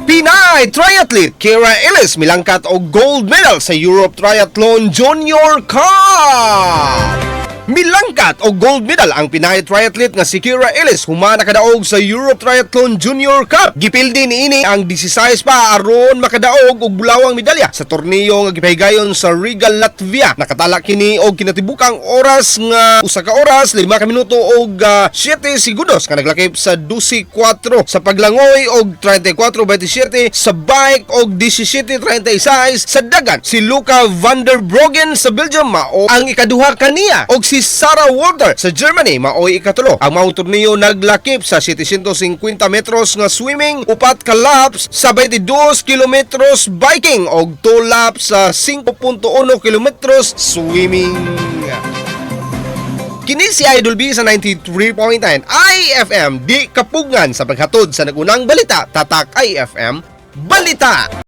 Pinay triathlete Kira Ellis milangkat og gold medal sa Europe Triathlon Junior Cup. Milangkat og gold medal ang Pinay triathlete nga si Kira Ellis human nakadaog sa Europe Triathlon Junior Cup. Gipildi niini ang 16 pa aron makadaog og bulawang medalya sa torneo nga gipahigayon sa Riga, Latvia. Nakatala kini og kinatibukang oras nga usa ka oras, 5 ka minuto og 7 segundos nga naglakip sa 12.04 sa paglangoy og 34.27 sa bike og 17.36 sa dagan. Si Luca van der Bruggen sa Belgium mao ang ikaduha kaniya og si Sarah Walter sa Germany maoy ikatulo. Ang maong torneo naglakip sa 750 metros nga swimming, upat ka laps sa 22 kilometros biking og 2 laps sa 5.1 kilometros swimming. Kini si Idol B sa 93.9 IFM, di kapugngan sa paghatod sa nagunang balita. Tatak IFM Balita.